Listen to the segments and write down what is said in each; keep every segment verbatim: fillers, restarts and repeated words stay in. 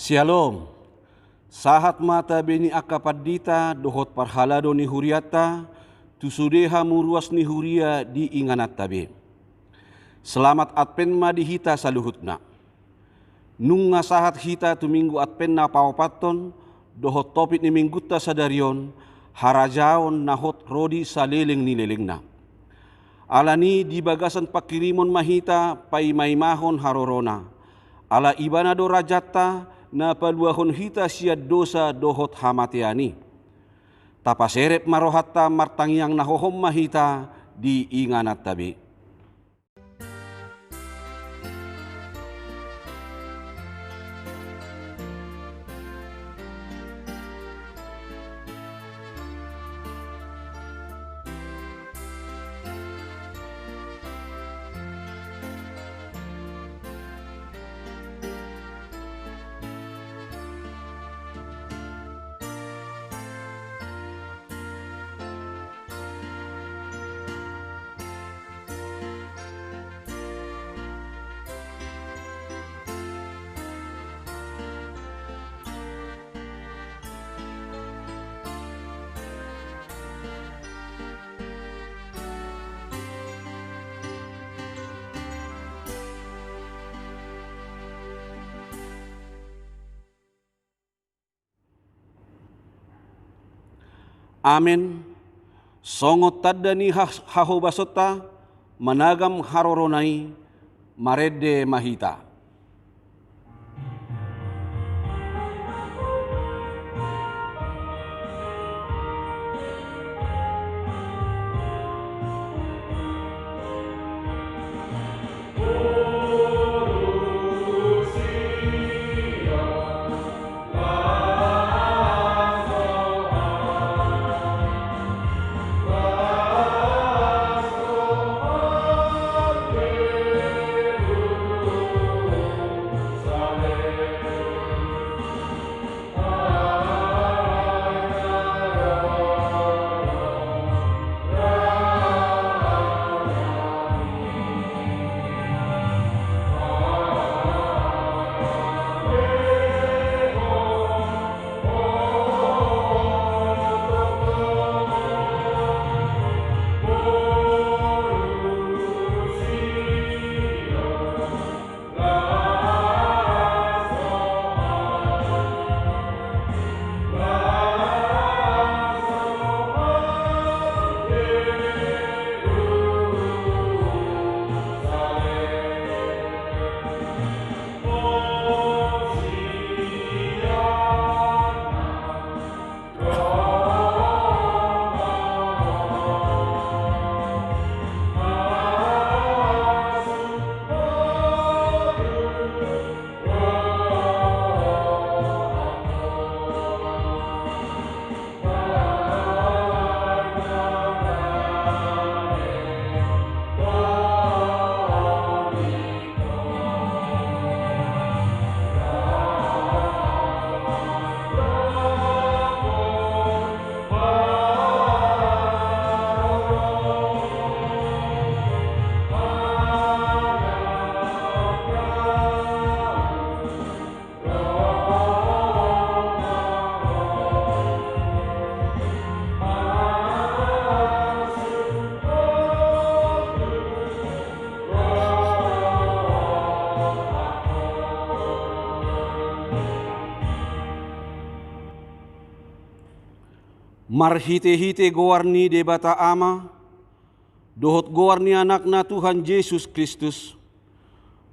Syalom. Sahat ma tabe ni angka pandita dohot parhalado ni hurianta tu sude hamu ruas ni huria di ingananta be. Selamat Advent ma di hita saluhutna. Nunga sahat hita tu Minggu Advent na paopathon dohot topik ni Minggunta sadari on, harajaon na hot ro di saleleng ni lelengna. Alani di bagasan panghirimon ma hita paimaimahon harorona. Ala Ibana do rajanta na paluahon hita sian dosa dohot hamatean i. Tapaserep ma rohanta, martangiang na hohom ma hita di ingananta be. Amen. Songon tanda ni ha-, hahobasonta, managam harorona i, marende ma hita. Marhitehite goar ni Debata Ama, dohot goar ni Anakna Tuhan Jesus Kristus,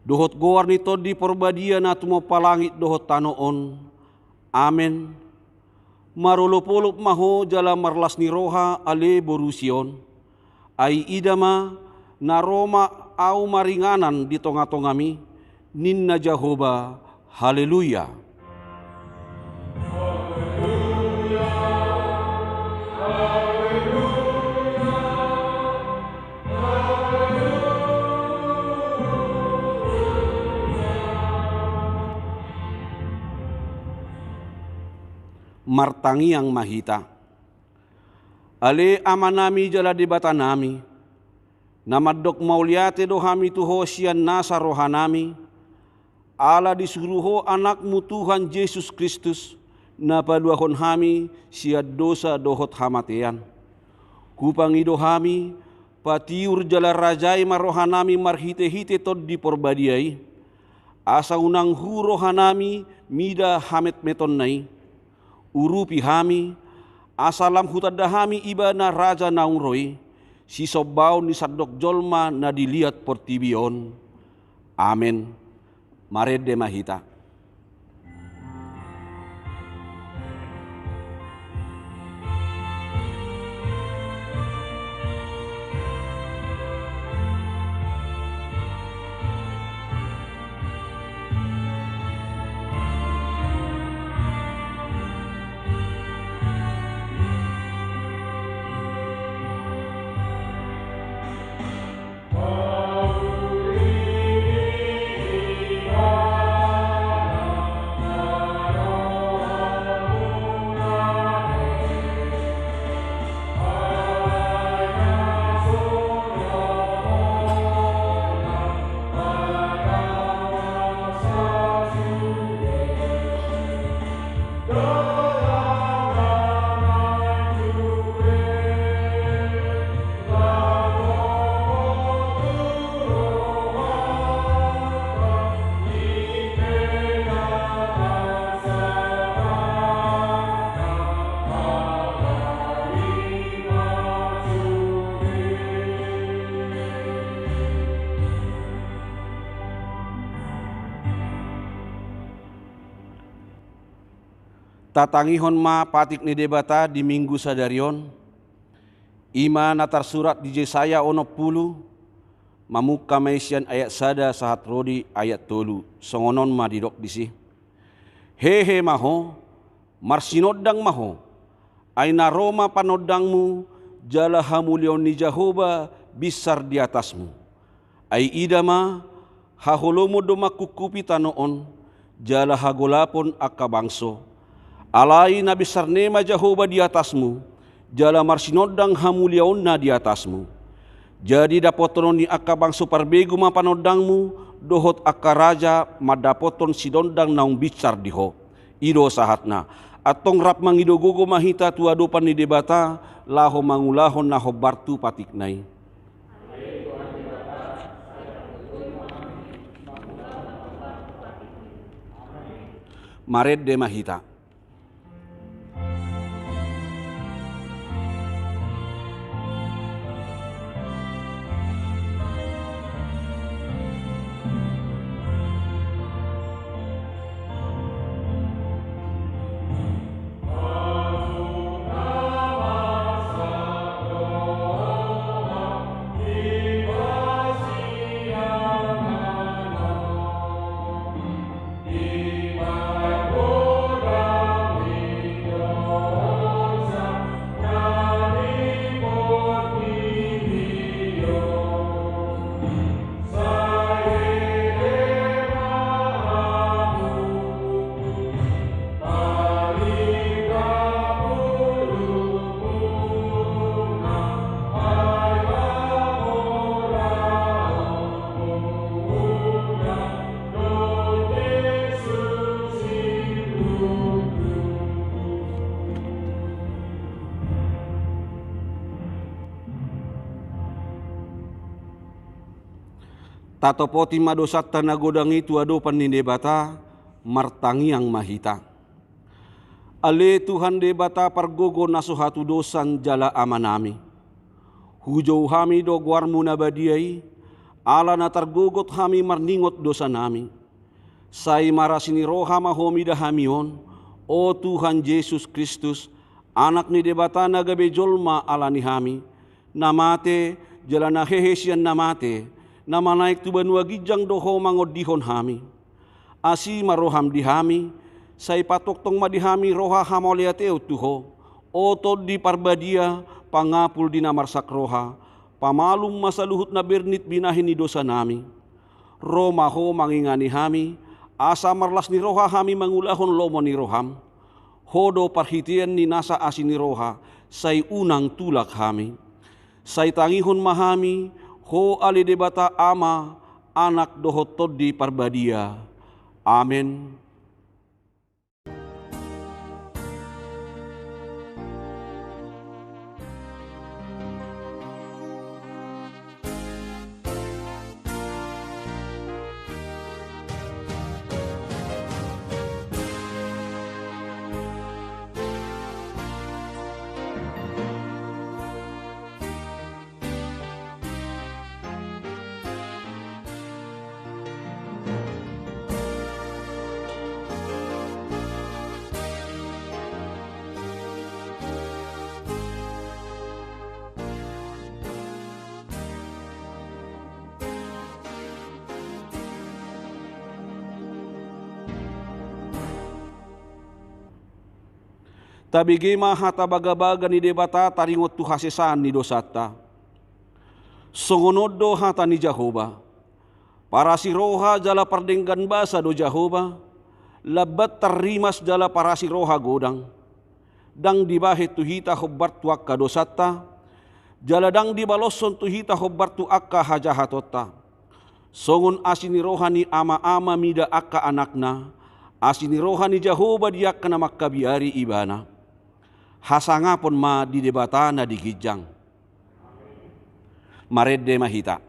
dohot goar ni Tondi Parbadia na tumompa langit dohot tano on. Amen. Marolopolop ma ho jala marlas ni roha, ale boru Sion. Ai ida ma, na ro ma ahu maringanan di tongantongami, ninna Jahowa. Haleluya. Martangiang ma hita. Ale Amanami jala Debatanami, na mandok mauliate do hami tu Ho sian nasa rohanami, Ala disuru Ho Anakmu Tuhan Jesus Kristus, na paluahon hami sian dosa dohot hamatean. Hupangido hami, patiur jala rajai ma rohanami marhitehite Tondi Porbadia i, asa unang hu rohanami mida hametmetonna i. Urupi hami, asa lam hutanda hami Ibana Raja naung ro i, sisombaon ni sandok jolma na di liat portibi on. Amen. Marende ma hita. Tatangihon ma patik ni Debata di Minggu sadari on. I ma na tarsurat di Jesaya onom pulu, mamungka ma i sian ayat sada sahat ro di ayat tolu. Songon on ma didok disi: Hehe ma ho, marsinondang ma ho, ai na ro ma panondangmu, jala hamuliaon ni Jahowa binsar di atasmu. Ai ida ma, haholomon do mangkungkupi tano on, jala hagolapon angka bangso. Alai na binsar nama Jahowa di atasmu, jala marsinondang hamuliaonna di atasmu. Jadi dapothon ni angka bangso parbegu ma panondangmu, dohot angka raja mandapothon sinondang naung binsar di ho. I do sahatna. Antong rap mangido gogo ma hita tu adopan ni Debata, laho mangulahon na hombar tu patikna i. Marende ma hita. Tatopoti ma dosanta na godang i tu adopan ni Debata, martangiang ma hita. Ale Tuhan Debata pargogo na so hatudosan jala Amanami. Hujou hami do goarmu na badia i, ala na targogot hami marningot dosanami. Sai marasi ni roha ma ho mida hami on, o Tuhan Jesus Kristus, Anak ni Debata na gabe jolma ala ni hami, na mate, jala na hehe sian na mate, na manaek tu banua ginjang do ho mangondihon hami. Asi ma roham di hami, sai patongtong ma di hami roha hamauliateon tu ho, o Tondi Parbadia, pangapul di na marsak roha, pamalum ma saluhut na bernit binahen ni dosanami. Ro ma ho mangingani hami, asa marlas ni roha hami mangulahon lomo ni roham. Ho do parhitean ni nasa asi ni roha, sai unang tulak hami. Sai tangihon ma hami, ho ale Debata Ama, Anak dohot Tondi Parbadia. Amen. Tabege ma hata bagabaga ni Debata taringot tu hasesaan ni dosanta. Songon on do hata ni Jahowa: Parasi roha jala pardenggan basa do Jahowa, lambat tarrimas jala parasi roha godang. Ndang dibahen tu hita hombar tu angka dosanta, jala ndang dibaloshon tu hita hombar tu angka hajahatonta. Songon asi ni roha ni ama-ama mida angka anakna, asi ni roha ni Jahowa di angka na mangkabiari ibana. Hasangapon ma di Debata na di ginjang. Marende ma hita.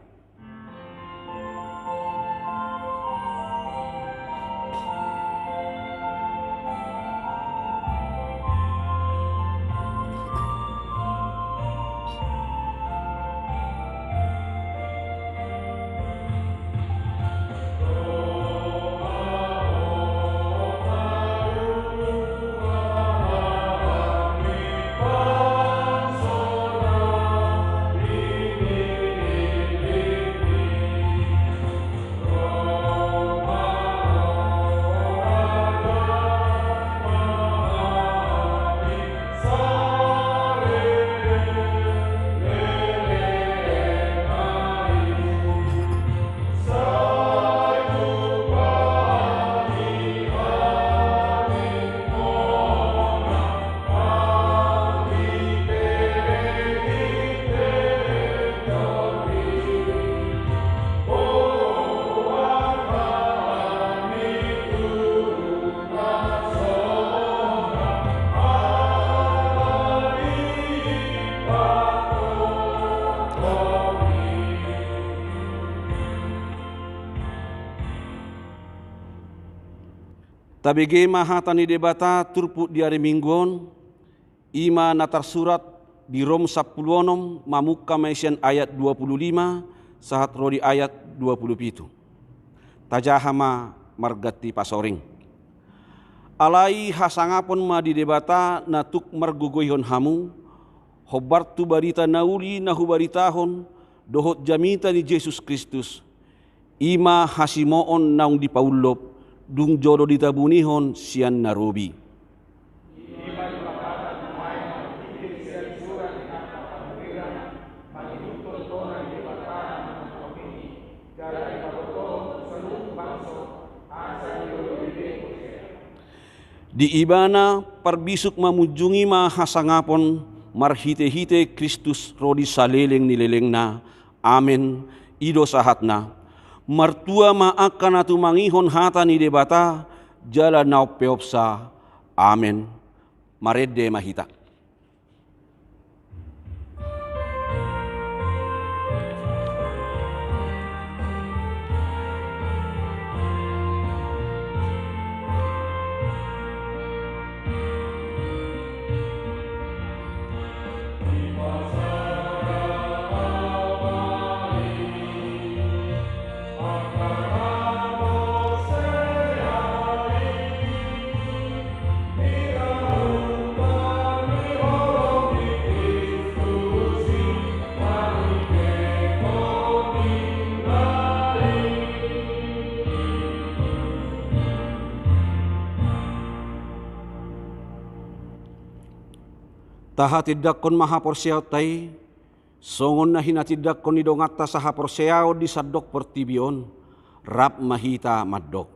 Tabege ma hata ni Debata turpuk di ari Minggu on, i ma na tarsurat di Rom sampulu onom, mamungka ma i sian ayat dua pulu lima sahat ro di ayat dua pulu pitu. Tajaha ma marganti pasoring. Alai hasangapon ma di Debata na tuk margogoihon hamu, hombar tu barita na uli na hubaritahon dohot jamita ni Jesus Kristus, i ma hasimoon naung dipaullop, dung jolo ditabunihon sian na robi. Di Ibana parbisuk mamunjungi ma hasangapon marhitehite Kristus ro di saleleng ni lelengna. Amen. I do sahatna. Martua ma angka na tumangihon hata ni Debata jala na umpeopsa. Amen. Marende ma hita. Tahatindangkon ma haporseaonta i, songon na hinatindangkon ni donganta sahaporseaon di sandok portibi on, rap ma hita mandok.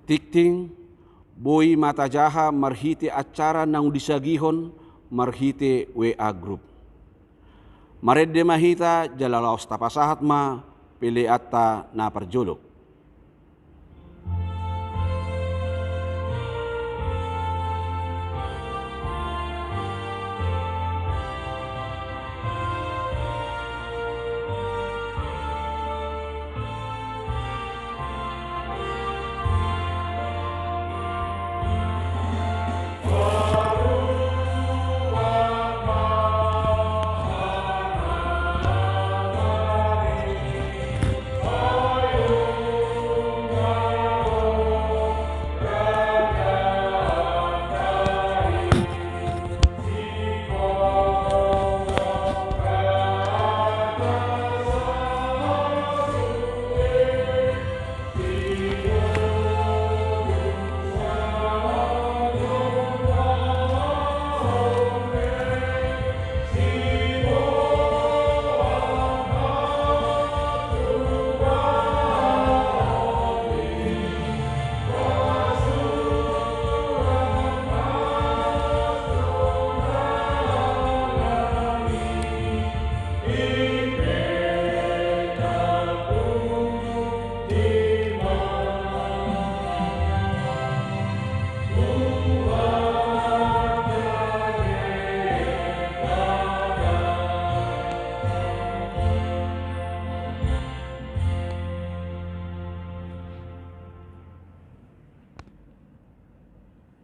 Tingting, boi ma tajaha marhite acara naung disagihon marhite W A group. Marende ma hita jala laos tapasahat ma peleanta na parjolo.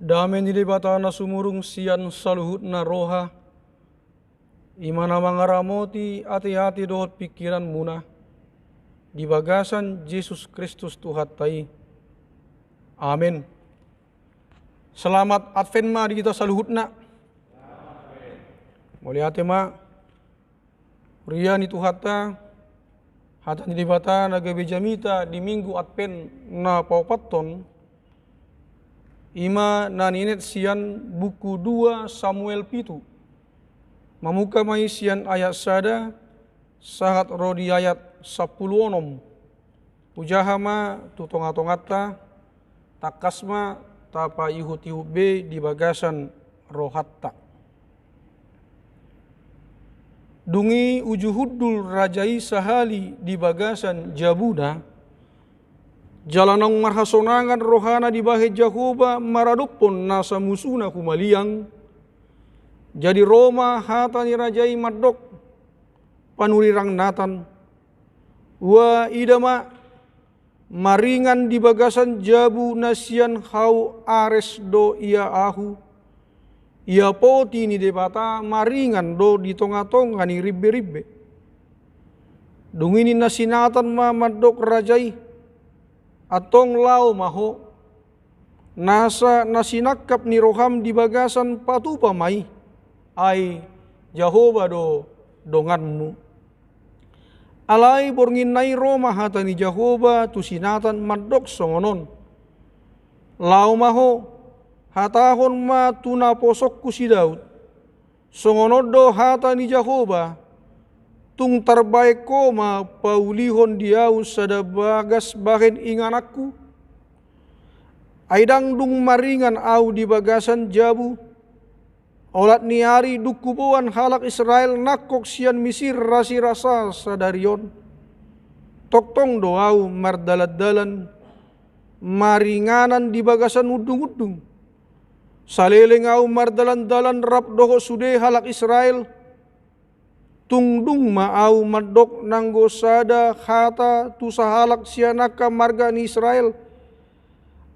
Dame ni Debata na sumurung sian saluhutna roha, i ma na mangaramoti ateate dohot pingkiranmuna di bagasan Jesus Kristus Tuhanta i. Amen. Selamat Advent ma di hita saluhutna. Mauliate ma. Huria ni Tuhanta, hata ni Debata na gabe jamita di Minggu Advent na paopathon, i ma na ninet sian buku dua Samuel pitu. Mamungka ma i sian ayat sada sahat ro di ayat sampulu onom. Hujaha ma tu tongatonganta, tangkas ma tapaihutihut be di bagasan rohanta. Dung i uju hundul raja i sahali di bagasan jabuna, jala naung marhasonangan rohana dibahen Jahowa maradophon nasa musuna humaliang. Jadi ro ma hata ni raja i mandok, panurirang Natan, ua ida ma, maringan di bagasan jabu na sian hau ares do ia ahu. Ia poti ni Debata maringan do di tongatonga ni rimberimbe. Dung i ninna si Natan ma mandok raja i, antong laho ma ho, nasa na sinangkap ni roham di bagasan patupa ma i, ai Jahowa do donganmu. Alai borngin na i ro ma hata ni Jahowa tu si Natan mandok songon on, laho ma ho, hatahon ma tu naposongku si Daud, songon on do hata ni Jahowa, tung tarbahen ho ma paulihon di ahu sada bagas bahen ingananku? Ai ndang dung maringan ahu di bagasan jabu, olat ni ari dung huboan halak Israel nangkok sian Misir rasirasa sadari on. Tongtong do ahu mardalandalan maringanan di bagasan undungundung. Saleleng ahu mardalandalan rap dohot sude halak Israel. Tung dung ma ahu mandok nanggo sada hata tu sahalak sian angka marga ni Israel,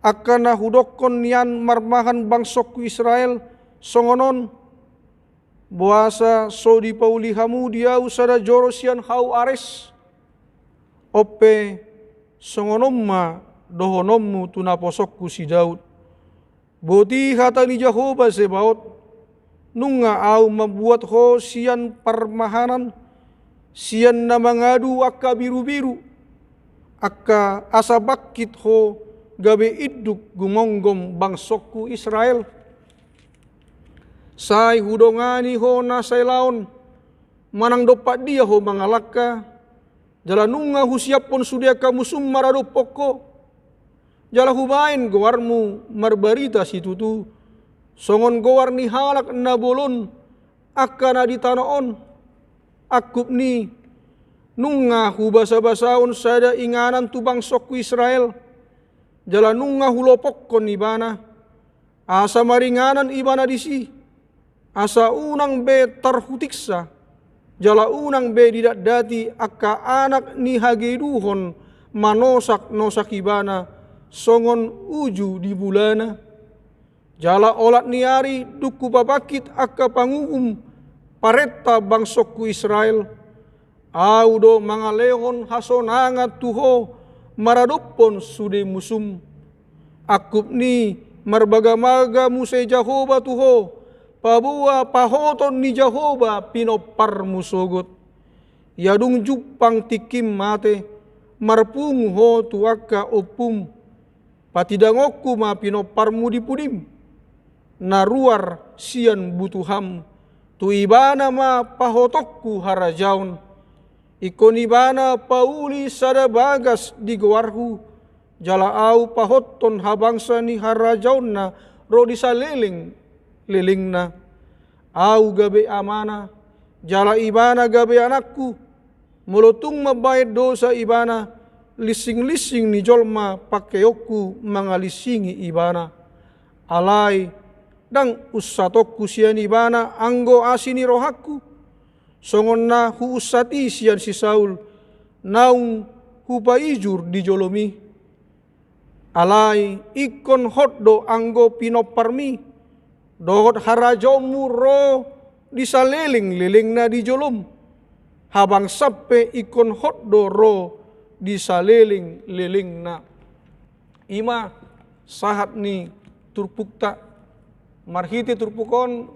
angka na hudokkon nian marmahan bangsongku Israel, songon on, boasa so dipauli hamu di ahu sada joro sian hau ares? On pe, songon on ma dohononmu tu naposongku si Daud. Boti hata ni Jahowa Zebaot, nunga ahu mambuat ho sian parmahanan, sian na mangadu angka birubiru, angka asa bangkit ho gabe induk gumomgom bangsongku Israel. Sai hudongani ho na sai laon, manang dompak dia ho mangalangka, jala nunga husiaphon sude angka musum maradophon ho. Jala hubaen goarmu marbarita situtu, songon goar ni halak na bolon angka na di tano on. Angkup ni, nunga hubasabasahon sada inganan tu bangsongku Israel, jala nunga hulopokkon ibana, asa maringanan ibana disi, asa unang be tarhutiksa, jala unang be didatdati angka anak ni hageduhon manosaknosak ibana songon uju di bulana. Jala olat ni ari dung hupapangkit angka panguhum parenta bangsongku Israel, Ahu do mangalehon hasonangan tu ho maradophon sude musum. Angkup ni, marbagamaga muse Jahowa tu ho, paboa pahoton ni Jahowa pinomparmu sogot. Ia dung jumpang tingkim mate, marpungu ho tu angka ompum. Patidangonku ma pinomparmu di pudim, na ruar sian butuham. Tu ibana ma pahotonku harajaon. Ingkon ibana pauli sada bagas di goarhu, jala ahu pahothon habangsa ni harajaonna ro di saleleng lelengna. Ahu gabe amana, jala ibana gabe anakku. Molo tung mambahen dosa ibana, lisinglinsing ni jolma pangkeonku mangalinsingi ibana. Alai ndang unsatonku sian ibana anggo asi ni rohangku, songon na huunsat i sian si Saul, naung hupaijur di jolom i. Alai ingkon hot do anggo pinomparmi dohot harajaonmu ro di saleleng lelengna di jolom. Habangsa pe ingkon hot do ro di saleleng lelengna. I ma sahat ni turpukta. Marhite turpuk on,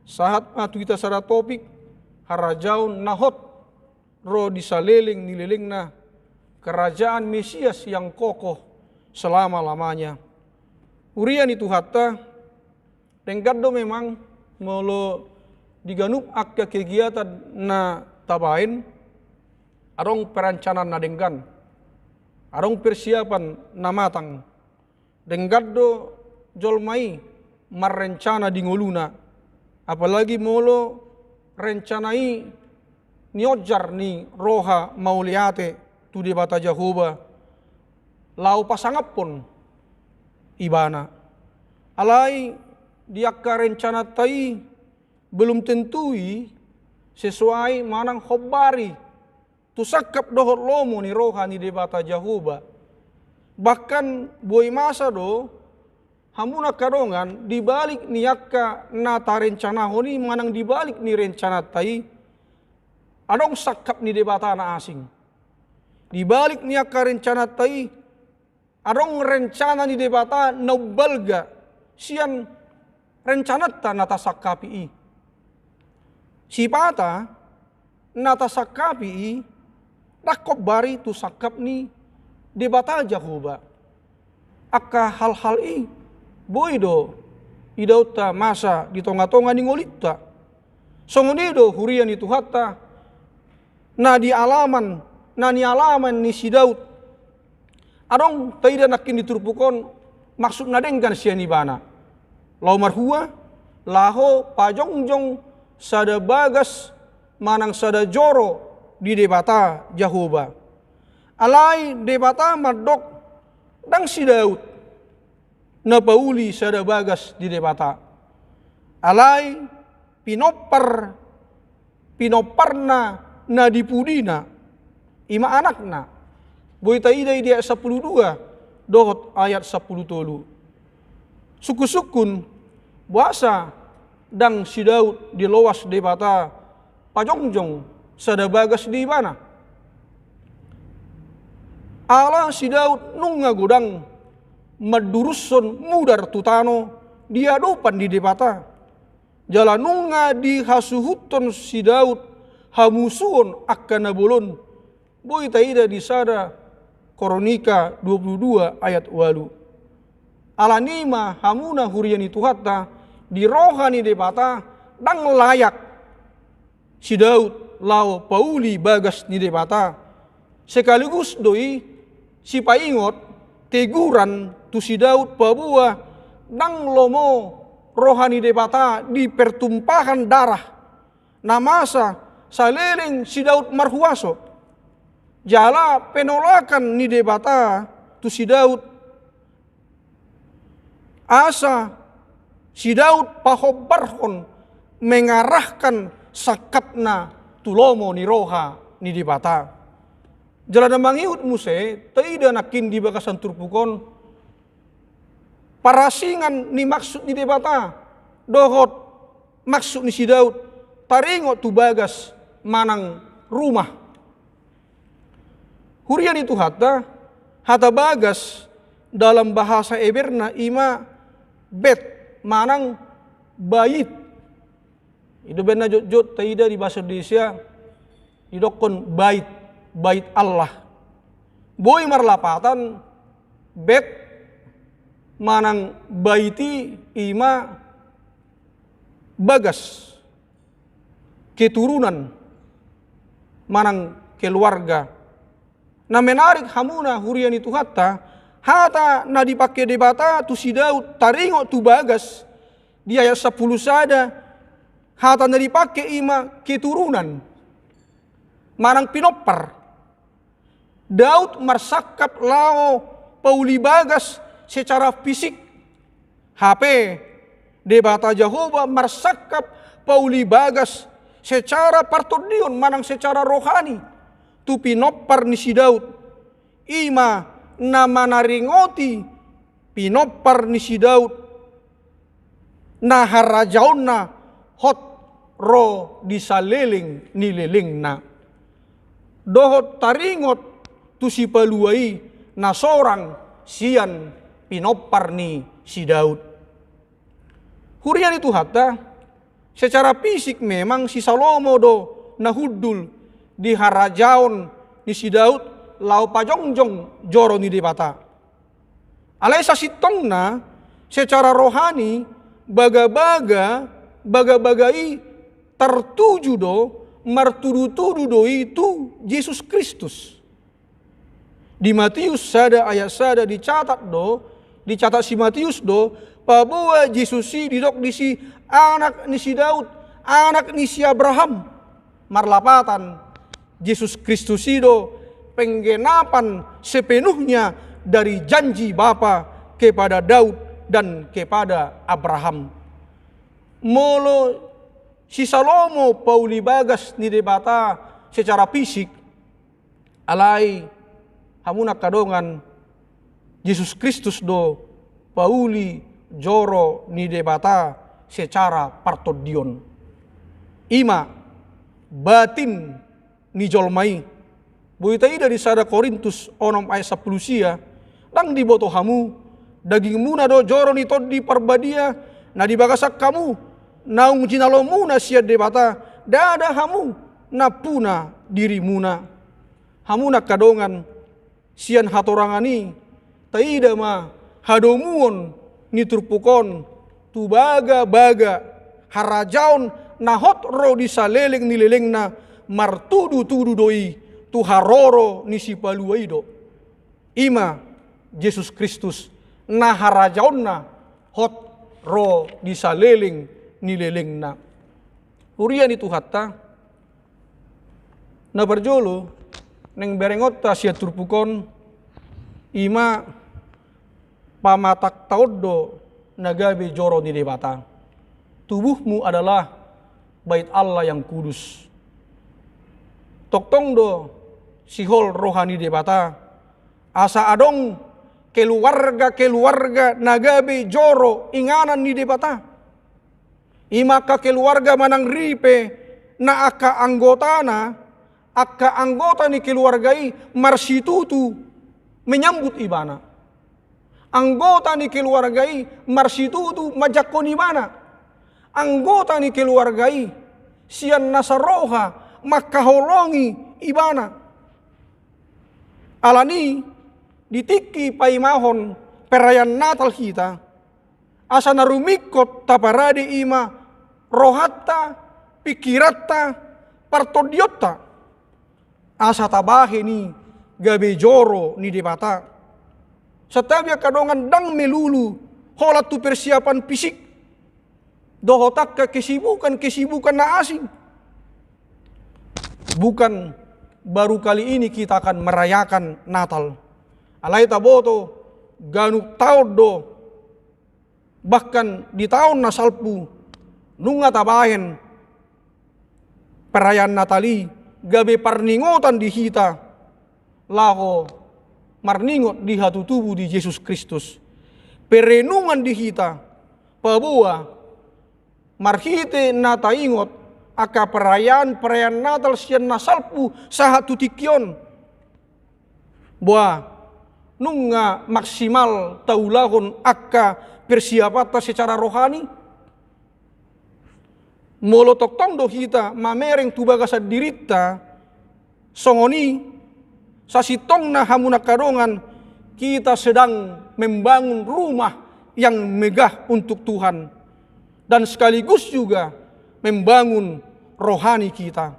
sahat ma tu hita sada topik, harajaon na hot ro di saleleng ni lelengna, kerajaan Mesias yang kokoh selama-lamanya. Huria ni Tuhanta, denggan do memang molo di ganup angka kegiatan na tabaen, adong perencanaan na denggan, adong persiapan na matang. Denggan do jolma i marrencana di ngoluna, apalagi molo rencana i nionjar ni roha mauliate tu Debata Jahowa, laho pasangaphon ibana. Alai di angka rencananta i belum tentu i sesuai manang hombari tu sangkap dohot lomo ni roha ni Debata Jahowa. Bahkan boi masa do hamu na angka dongan, di balik ni angka na tarencanahon i manang di balik ni rencananta i, adong sangkap ni Debata na asing. Di balik ni angka rencananta i, adong rencana ni Debata na umbalga sian rencananta na tasangkapi i. Sipata na tasangkapi i ndang hombari tu sangkap ni Debata Jahowa. Angka hal-hal i boi do idaonta masa di tonga-tonga ni ngolinta. Songon i do huria ni Tuhanta, na di alaman, na nialaman ni si Daud. Adong taida nangkin di turpuk on maksud na denggan sian ibana. Laho marhua, laho pajongjong sada bagas manang sada joro di Debata Jahowa. Alai Debata mandok, ndang si Daud na pauli sada bagas di Debata. Alai pinompar, pinomparna na di pudina, i ma anakna. Boi taida i di ayat sampulu dua dohot ayat sampulu tolu. Sungkun-sungkun, boasa ndang si Daud diloas Debata pajongjong sada bagas di ibana? Ala si Daud nunga godang mandurushon mudar tu tano di adopan ni Debata. Jala nunga dihasuhuthon si Daud hamusuon angka na bolon. Boi taida di sada Koronika dua pulu dua ayat ualu. Alani i ma hamuna huria ni Tuhanta, di roha ni Debata ndang layak si Daud laho pauli bagas ni Debata. Sekaligus do i sipaingot, teguran tu si Daud paboa ndang lomo roha ni Debata di pertumpahan darah na masa saleleng si Daud marhuaso. Jala penolakan ni Debata tu si Daud asa si Daud pahombarhon mengarahkan sangkapna tu lomo ni roha ni Debata. Jala na mangihut muse, taida nangkin di bagasan turpuk on, parasingan ni maksud ni Debata dohot maksud ni si Daud taringot tu bagas manang rumah. Huria ni Tuhanta, hata bagas dalam bahasa Eberna ima bet manang bait. I do umbahen na jotjot taida di bahasa Indonesia didokkon bait, bait Allah. Boi marlapatan bet manang bait i ima bagas, keturunan manang keluarga. Na menarik hamuna huria ni Tuhanta, hata na dipangke Debata tu si Daud taringot tu bagas di ayat sampulu sada, hata na dipangke ima keturunan manang pinompar. Daud marsangkap laho pauli bagas secara fisik. Hape Debata Jahowa marsangkap pauli bagas secara partondion manang secara rohani tu pinompar ni si Daud. Ima na manaringoti pinompar ni si Daud na harajaonna hot ro di saleleng ni lelengna. Dohot taringot tu sipalua i na sorang sian pinompar ni si Daud. Huria ni Tuhanta, secara fisik memang si Salomo do na hundul di harajaon ni si Daud laho pajongjong joro ni Debata. Alai sasintongna secara rohani, bagabaga, bagabaga i tartuju do, martudutudu do i tu Jesus Kristus. Di Matius sada ayat sada dicatat do, dicatat si Matius do, paboa Jesus i didok disi anak ni si Daud, anak ni si Abraham. Marlapatan, Jesus Kristus i do penggenapan sepenuhnya dari janji Bapa kepada Daud dan kepada Abraham. Molo si Salomo pauli bagas ni Debata secara fisik, alai hamu na angka dongan, Jesus Kristus do pauli joro ni Debata secara partondion. Ima batin ni jolma i. Boi taida di sada Korintus onom ayat sampulu sia, ndang diboto hamu, dagingmuna do joro ni Tondi Parbadia na di bagasan hamu, naung jinalomuna sian Debata, ndada hamu nampuna dirimuna. Hamu na angka dongan, sian hatorangan i taida ma hadomuon ni turpuk on tu bagabaga harajaon na hot ro di saleleng ni lelengna, martudutudu do i tu haroro ni Sipalua i do. Ima Jesus Kristus na harajaonna hot ro di saleleng ni lelengna. Huria ni Tuhanta, na parjolo naeng berengonta sian turpuk on, ima pamatangta on do na gabe joro ni Debata. Tubuhmu adalah bait Allah yang kudus. Tongtong do sihol roha ni Debata asa adong keluarga-keluarga na gabe joro inganan ni Debata. Ima angka keluarga manang ripe na angka anggotana, angka anggota ni keluarga i marsitutu menyambut ibana. Anggota ni keluarga i marsitutu manjangkon ibana. Anggota ni keluarga i sian nasa roha mangkaholongi ibana. Alani, di tingki paimahon perayaan Natal hita, asa na rumingkot taparade ima rohanta, pingkiranta, partondionta, asa tabahen i gabe joro ni Debata. Santabi angka dongan, ndang melulu holan tu persiapan fisik dohot angka kesibukan-kesibukan na asing. Bukan baru kali ini kita akan merayakan Natal. Alai taboto, ganup taon do, bahkan di taon na salpu, nunga tabahen perayaan Natal i gabe parningotan di hita laho marningot di hatutubu ni Jesus Kristus. Perenungan di hita, paboa marhite na taingot angka perayaan-perayaan Natal sian na salpu sahat tu tingki on, boa nunga maksimal taulahon angka persiapanta secara rohani? Molo tongtong do hita mamereng tu bagasan dirinta songon i, sasintongna, hamu na angka dongan, kita sedang membangun rumah yang megah untuk Tuhan dan sekaligus juga membangun rohani kita.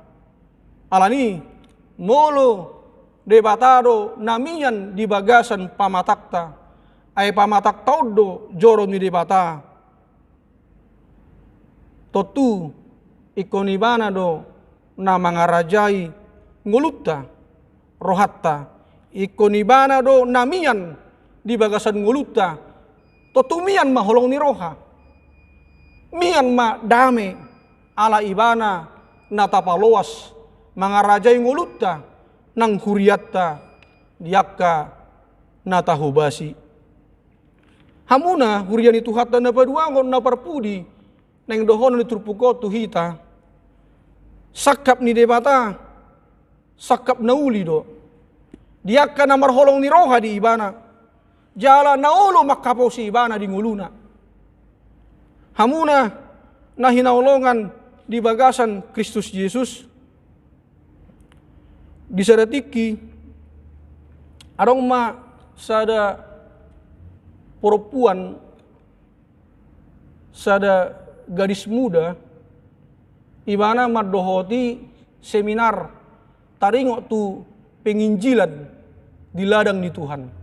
Alani, molo Debata do na mian di bagasan pamatangta, ai pamatangta on do joro ni Debata, tontu ingkon Ibana do na mangarajai ngolunta, rohanta. Ingkon Ibana do na mian di bagasan ngolunta, tontu mian ma holong ni roha, mian ma dame, ala Ibana na tapaloas mangarajai ngolunta nang hurianta di angka na tahobasi. Hamuna huria ni Tuhanta na paduahon, na parpudi, naeng dohonon ni turpuk on tu hita, sangkap ni Debata sangkap na uli do di angka na marholong ni roha di Ibana, jala na olo mangkaposi Ibana di ngoluna. Hamuna na hinaholongan di bagasan Kristus Jesus, di sada tingki adong ma sada parompuan, sada gadis muda, ibana mandohoti seminar taringot tu penginjilan di ladang ni Tuhan.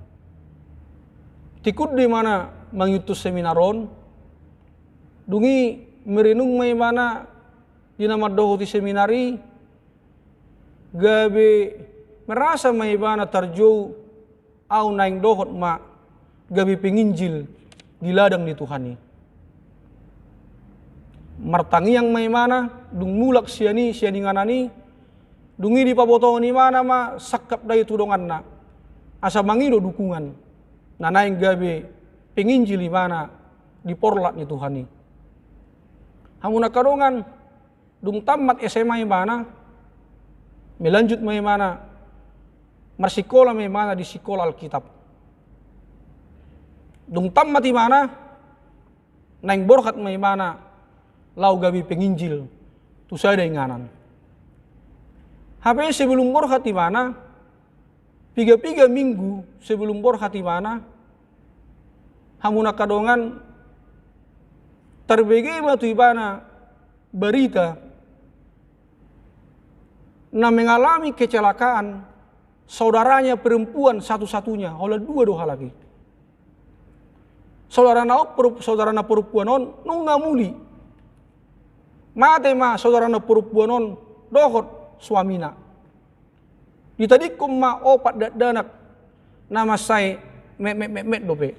Tingkos do ibana mangihuthon seminar on, dung i merenung ma ibana di na mandohoti seminar i, gabe merasa ma ibana tarjou, au naeng dohot ma gabe penginjil di ladang ni Tuhan i. Martangiang ma ibana, dung mulak sian i, sian inganan i, dung i dipabotohon ibana ma sangkap dai tu donganna, asa mangido dukungan na naeng gabe penginjil ibana di porlak ni Tuhan i. Hamu na angka dongan, dung tammat S M A ibana, melanjut ma ibana, marsikola ma ibana di sikola Alkitab. Dung tammat ibana, naeng borhat ma ibana laho gabe penginjil tu sada inganan. Hape sebelum borhat ibana, piga-piga minggu sebelum borhat ibana, hamu na angka dongan, tarbege ma tu ibana barita na mengalami kecelakaan saudaranya perempuan satu-satunya, holan dua do halak i. Saudarana on, per-, saudarana perempuan on nunga muli. Mate ma saudarana perempuan on dohot suamina. Ditadingkon ma opat dakdanak na mansai metmet-metmet dope.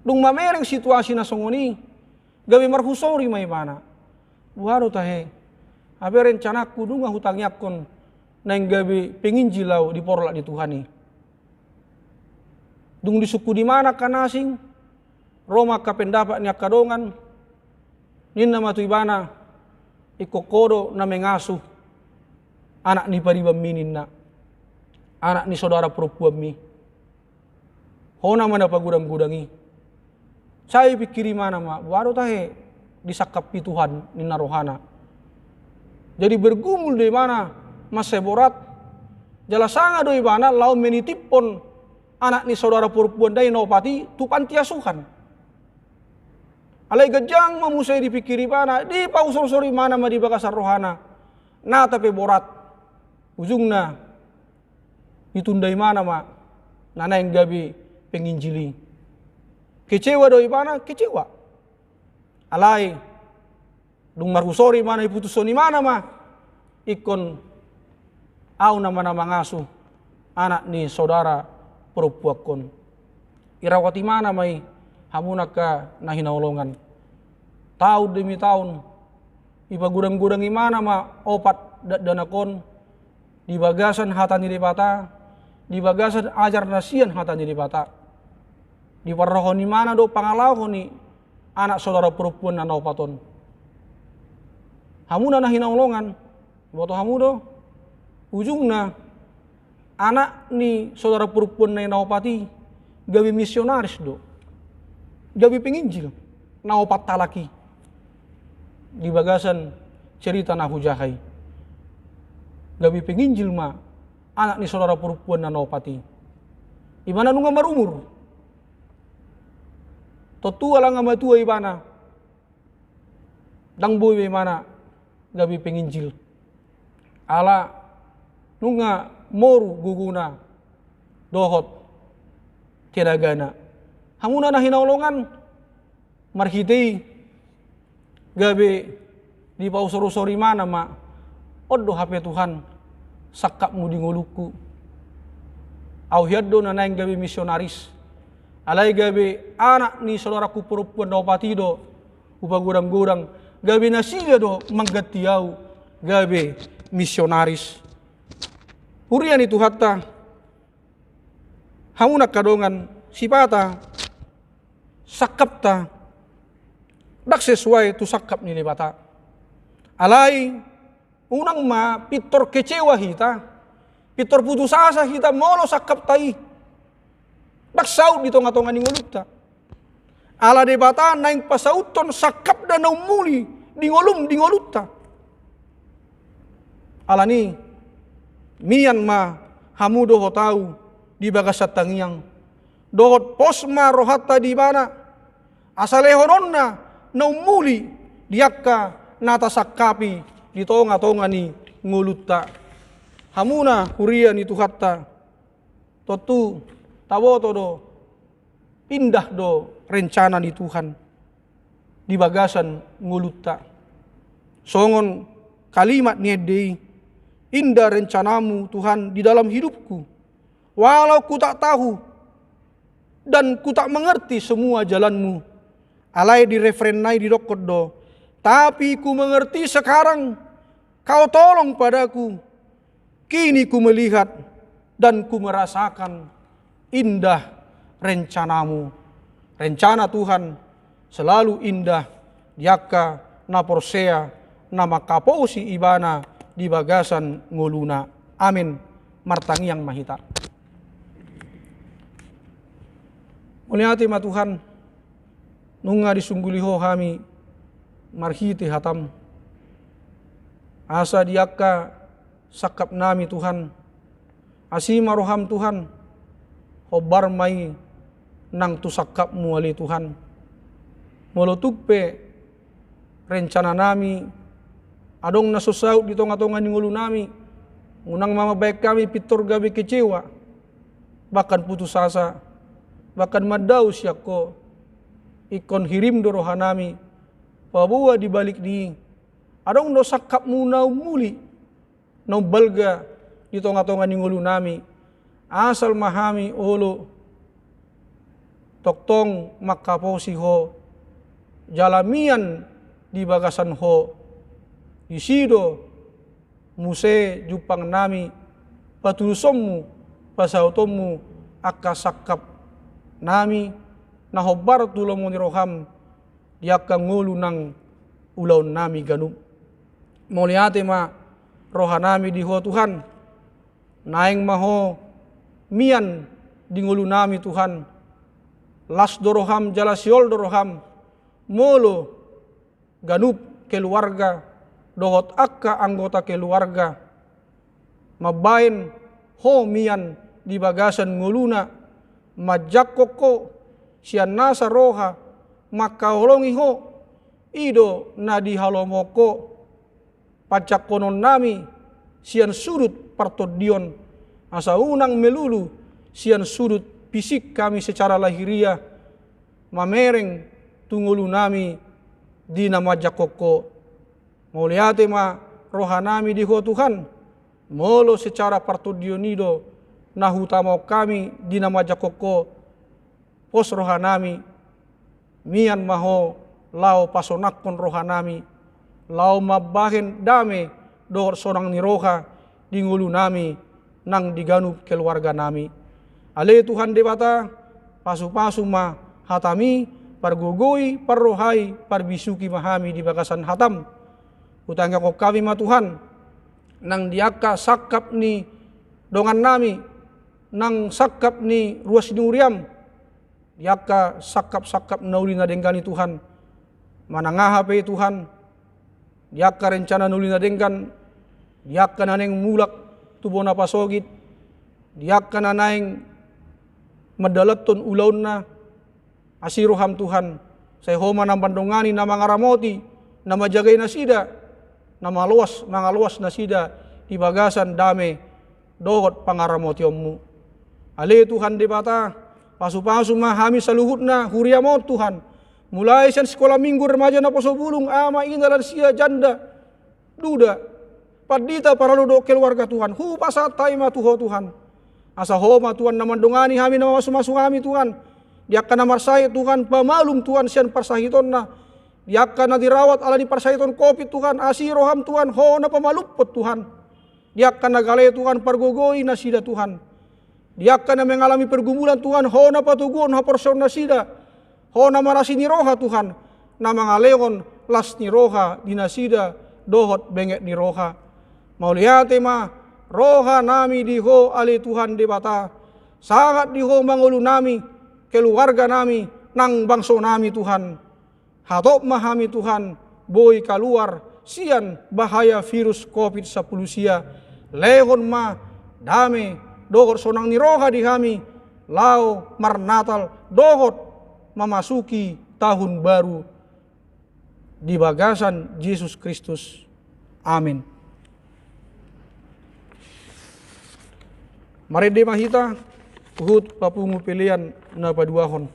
Dung mamereng situasi na songon i, gabe marhusori ma ibana. Boha do tahe, hape rencanangku nunga hutangiangkon naeng gabe penginjil au di porlak ni Tuhan i. Dung disungkun ibana angka na asing, ro ma angka pendapat ni angka dongan, ninna ma tu ibana, ingkon ho do na mengasuh anak ni paribanmi ninna, anak ni saudara perempuanmi. Hona ma na pagodang-godang i. Sai pikir ibana ma, boha do tahe disangkap i Tuhan ninna rohana. Jadi bergumul do ibana mansai borat, jala sanga do ibana laho menitiphon anak ni saudara perempuanna i na opat i tu panti asuhan. Alai ganjang ma muse dipikir ibana, dipausorsor ibana ma di bagasan rohana, nata pe borat. Ujungna ditunda ibana ma na naeng gabe penginjil i. Kecewa do ibana, kecewa. Alai dung marhusor ibana, diputushon ibana ma, ingkon ahu nama na mangasuh anak ni saudara perempuankon. Irawat ibana ma i, hamuna angka na hinaholongan. Taon demi taon, dipagodang-godang ibana ma opat dakdanak on di bagasan hata ni Debata, di bagasan ajar na sian hata ni Debata. Diparrohahon ibana do pangalaho ni anak saudara perempuanna na opat on. Hamuna na hinaholongan, boto hamu do, ujungna anak ni saudara perempuanna na opat i gabe misionaris do, gabe penginjil, na opat halak i. Di bagasan cerita na hujaha i, gabe penginjil ma anak ni saudara perempuanna na opat i. Ibana nunga marumur. Tontu ala nga matua ibana, ndang boi be ibana gabe penginjil. Ala nunga moru gogona dohot tenagana. Hamuna na hinaholongan, marhite i gabe dipausor-usor ibana ma, on do hape Tuhan sangkapmu di ngolungku. Ahu hian do na naeng gabe misionaris. Alai gabe anak ni saudaraku perempuan na opat i do hupagodang-godang, gabe nasida do mangganti ahu gabe misionaris. Huria ni Tuhanta, hamuna angka dongan, sipata sangkapta ndang sesuai tu sangkap ni Debata. Alai unang ma pintor kecewa hita, pintor putus asa hita molo sangkapta i ndang saut di tonga-tonga ni ngolunta. Ala Debata naeng pasauthon sangkapna na ummuli di ngolum, di ngolunta. Alani, mian ma hamu dohot ahu di bagasan tangiang, dohot pos ma rohanta di Ibana, asa lehononna na ummuli di angka na tasangkapi di tonga-tonga ni ngolunta. Hamuna huria ni Tuhanta, tontu taboto do, indah do rencana ni Tuhan di bagasan ngolunta. Songon kalimat ni ende i, "Indah rencanamu, Tuhan, di dalam hidupku. Walau ku tak tahu dan ku tak mengerti semua jalanmu." Alai di refren nai didokkon do, "Tapi ku mengerti sekarang, Kau tolong padaku. Kini ku melihat dan ku merasakan indah rencanamu." Rencana Tuhan selalu indah di angka na porsea, na mangkaposi Ibana di bagasan ngoluna. Amin. Martangiang ma hita. Mauliate ma Tuhan, nunga disungguli Ho hami marhite hataM. Asa di angka sangkap nami Tuhan, asi ma rohaM Tuhan, hombar ma i nang tu sangkapMu ale Tuhan. Molo tung pe rencana nami adong na so saut di tonga-tonga ni ngolu nami, unang ma mambahen hami pintor gabe kecewa, bahkan putus asa, bahkan mandao sian Ho. Ingkon hirim do roha nami, paboa di balik ni i adong do sangkapMu na ummuli, na umbalga di tonga-tonga ni ngolu nami. Asal ma hami olo tongtong mangkaposi Ho, jala mian di bagasan Ho. Disi do muse jumpang nami patulusonMu, pasautonMu angka sangkap nami na hombar tu lomo ni rohaM di angka ngolu nang ulaon nami ganup. Mauliate ma roha nami di Ho Tuhan. Naeng ma Ho mian di ngolu nami Tuhan. Las do rohaM jala sihol do rohaM molo ganup keluarga dohot angka anggota keluarga mambahen Ho mian di bagasan ngoluna, manjangkon Ho sian nasa roha, mangkaholongi Ho. I do na dihalomohon Ho panjangkonon nami sian sudut partondion, asa unang melulu sian sudut fisik hami secara lahiriah, mamereng tu ngolunami di na manjangkon Ho. Mauliate ma rohanami di Ho Tuhan, molo secara partondion i do na hutamaon hami di na manjangkon Ho, pos rohanami, mian ma Ho laho pasonangkon rohanami, laho mambahen dame dohot sonang ni roha di ngolunami nang di ganup keluarganami. Ale Tuhan Debata, pasupasu ma hataMi, pargogoi, parrohai, parbisuhi ma hami di bagasan hataM. Hutangiangkon hami ma Tuhan, nang di angka sangkap ni dongannami, nang sangkap ni ruas ni huriaM, di angka sangkap-sangkap na uli na denggan i Tuhan, manang aha pe Tuhan, di angka rencana na uli na denggan, di angka na naeng mulak tu bona pasogit, di angka na naeng mandalanhon ulaonna, asi rohaM Tuhan, sai Ho ma na mandongani, na mangaramoti, na manjagai nasida, na maloas, mangaloas nasida di bagasan dame dohot pangaramotionMu. Ale Tuhan Debata, pasupasu ma hami saluhutna huriaM on Tuhan, mulai sian sikola minggu, remaja, naposo bulung, ama, ina, lansia, janda, duda, pandita, parhalado dohot keluarga Tuhan, hupasahat hami ma tu Ho Tuhan. Asa Ho ma Tuhan na mandongani hami, na mamasumasu hami Tuhan. Di angka na marsahit Tuhan, pamalum Tuhan sian parsahitonna. Di angka na dirawat ala ni parsahiton covid Tuhan, asi rohaM Tuhan, Ho na pamalumhon Tuhan. Di angka na gale Tuhan, pargogoi nasida Tuhan. Di angka na mengalami pergumulan Tuhan, Ho na patoguhon haporseaon nasida. Ho na marasi ni roha Tuhan, na mangalehon las ni roha di nasida dohot benget ni roha. Mauliate ma rohanami di Ho ale Tuhan Debata, sahat di Ho ma ngolunami, keluarganami, nang bangsonami Tuhan. Hatop ma hami Tuhan, boi kaluar sian bahaya virus covid sampulu sia, lehon ma dame dohot sonang ni roha di hami, laho marnatal dohot mamasuki tahun baru di bagasan Jesus Kristus. Amen. Marende ma hita, huhut papungu pelean na paduahon.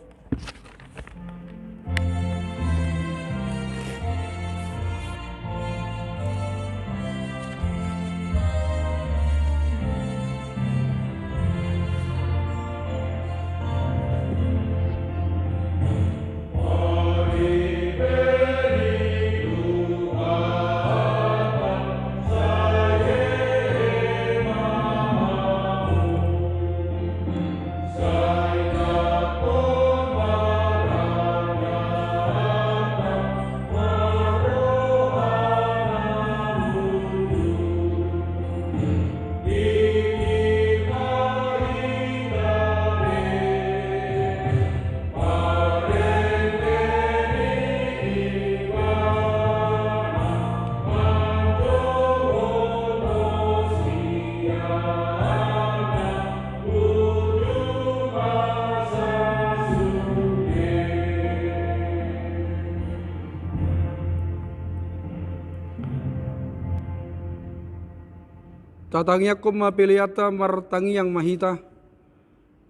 Tatangiangkon ma peleanta, martangiang ma hita.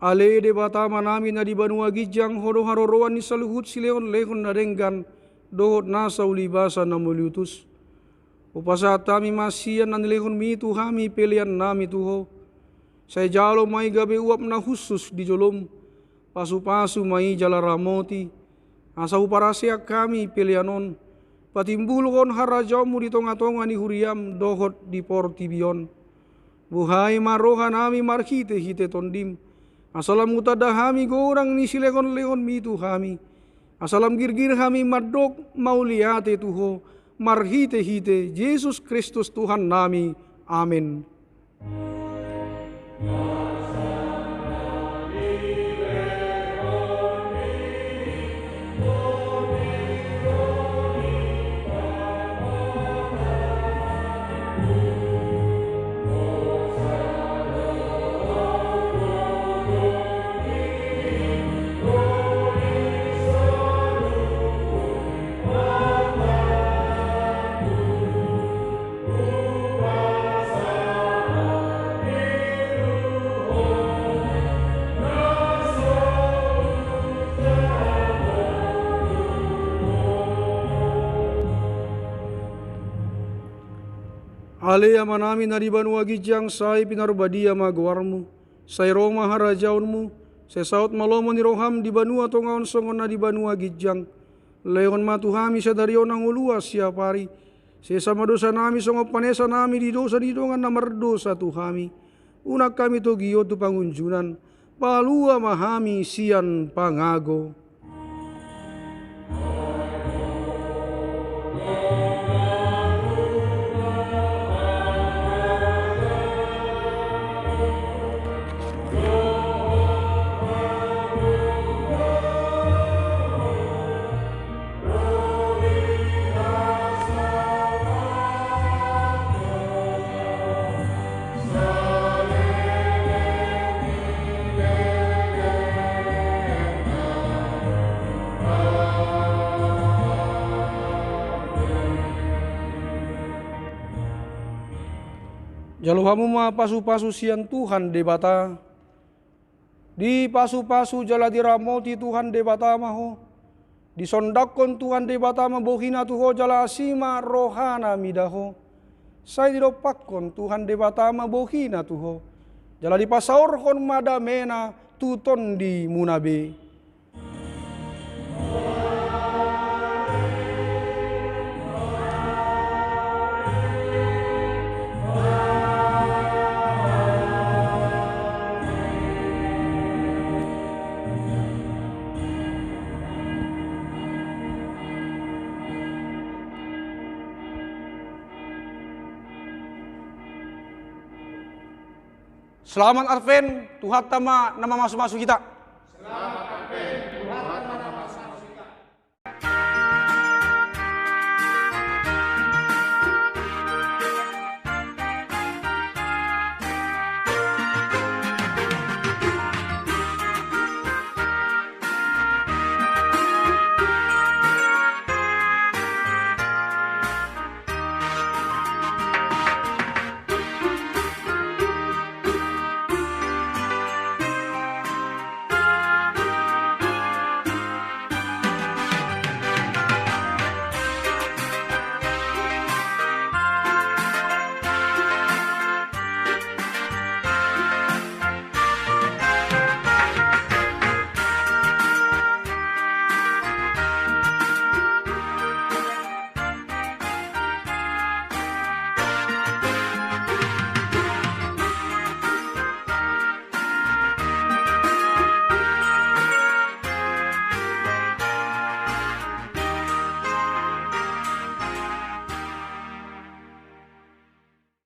Ale Debata Amanami na di banua ginjang, Ho do haroroan ni saluhut silehonlehon na denggan dohot nasa ulibasa na mauliutus. Hupasahat hami ma sian na nilehonMi tu hami peleannami tu Ho. Sai jalo ma i gabe uap na hushus di joloM. Pasupasu ma i jala ramoti, asa huparaseak hami pelean on, patimbulhon harajaonMu di tongatonga ni huriaM dohot di portibi on. Buhai ma rohanami marhitehite TondiM, asa lam hutanda hami godang ni silehonlehonMi tu hami, asa lam girgir hami mandok mauliate tu Ho, marhitehite Jesus Kristus Tuhannami. Amen. Ale Amanami na di banua ginjang, sai pinarbadia ma goarmu. Sai ro ma harajaonmu. Sai saut ma lomo ni roham di banua tonga on songon na di banua ginjang. Lehon ma tu hami sadari on hangoluan siapari. Sesa ma dosanami songon panesanami di dosa ni dongan na mardosa tu hami. Unang hami togihon tu pangunjunan. Palua ma hami sian pangago. Jalo hamu ma pasupasu sian Tuhan Debata. Dipasupasu jala diramoti Tuhan Debata ma ho. Disondangkon Tuhan Debata ma bohina tu ho jala asi ma rohana mida ho. Sai didompakkon Tuhan Debata ma bohina tu ho. Jala dipasaorhon ma damena tu tondimuna be. Selamat Advent, Tuhanta ma na mamasumasu hita.